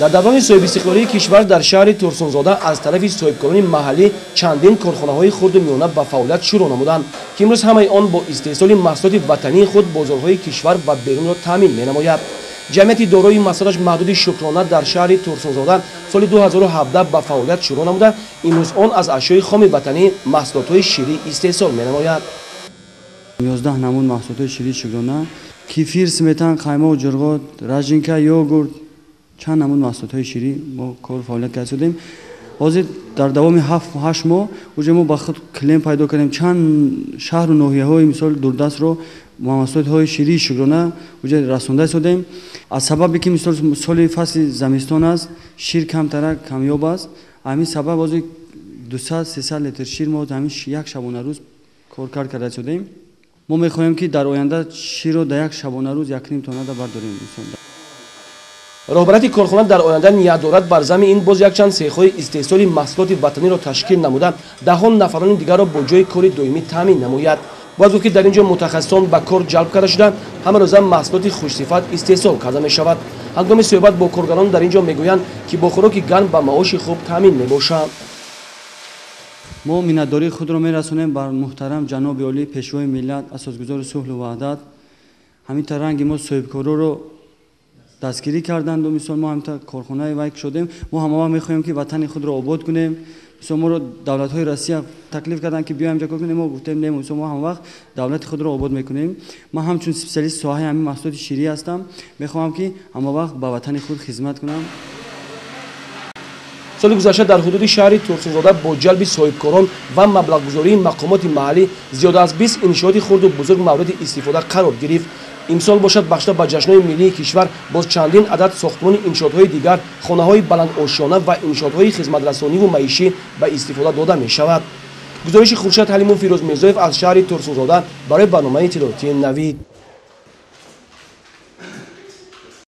Дар даврони соҳибистиқлолии кишвар дар шаҳри Турсунзода аз тарафи соҳибкорони маҳаллӣ чандин корхонаҳои хурду миёна ба фаъолият шурӯъ намуданд, ки имрӯз ҳамаи он бо истеҳсоли маҳсулоти ватании худ бозорҳои кишвар ва берунро таъмин менамояд. Ҷамъияти дорои маҳсулоташ маҳдуди «Шукрона» дар шаҳри Турсунзода соли 2017 ба фаъолият шурӯъ намуда, имрӯз он аз ашёи хоми ватанӣ маҳсулотҳои ширӣ истеҳсол менамояд. 11 намуд маҳсулотҳои ширии «Шукрона»: кефир, сметан, қаймоқ, ҷурғот, ряженка, йогурт, чанд намуд маҳсулотҳои ширӣ мо кор фаъолият карда. Ҳозир дар давоми 7-8 моҳ уже мо ба худ клиент пайдо кардем. Чанд шаҳру ноҳияҳои, мисол, дурдастро маҳсулотҳои ширии «Шукрона» уже расонда истодем. Аз сабабе ки, мисол, соли фасли замистон аст, шир камтарак камёб аст, ҳамин сабаб ҳозир 200-300 литр шир мо ҳамин як шабонарӯз коркард карда истодем. Мо мехоҳем, ки дар оянда ширро дар як шабонарӯз 1,5 тоннада бардорем. Роҳбарияти корхона дар оянда ният дорад бар зами ин боз якчанд сехҳои истеҳсоли маҳсулоти ватаниро ташкил намуда, даҳон нафарони дигарро бо ҷойи кори доимӣ таъмин намояд. Бояд гуфт, ки дар ин ҷо мутахассисон ба кор ҷалб карда шуда, ҳамарӯза маҳсулоти хушсифат истеҳсол карда мешавад. Ҳангоми суҳбат бо коргарон дар ин ҷо мегӯянд, ки бо хӯроки гарм ба маоши хуб таъмин мебошанд. Мо миннатдории худро мерасонем бар муҳтарам ҷаноби олӣ, Пешвои миллат, асосгузори сулҳу ваҳдат. Ҳамин ранги мо соҳибкороро дастгирӣ карданду, мисол, мо ҳамта корхонаи вай шудем. Мо ҳамавақт мехоҳем, ки ватани худро обод кунем. Мисол, моро давлатҳои Россия таклиф карданд, ки биёем ҷо кор кунем, мо гуфтем не. Мисол, мо ҳамавақт давлати худро обод мекунем. Ман ҳамчун специалист соҳаи ҳамин маҳсулоти ширӣ ҳастам, мехоҳам, ки ҳамавақт ба ватани худ хизмат кунам. Соли гузашта дар ҳудуди шаҳри Турсунзода бо ҷалби соҳибкорон ва маблағгузории мақомоти маҳаллӣ зиёда аз 20 иншооти хурду бузург мавриди истифода қарор гирифт. Имсол бошад, бахшида ба ҷашнҳои миллии кишвар, боз чандин адад сохтмони иншоотҳои дигар, хонаҳои баландошёна ва иншоотҳои хизматрасониву маишӣ ба истифода дода мешавад. Гузориши Хуршед Ҳалимов, Фирӯз Мирзоев аз шаҳри Турсунзода барои барномаи иттилоотии «Навид».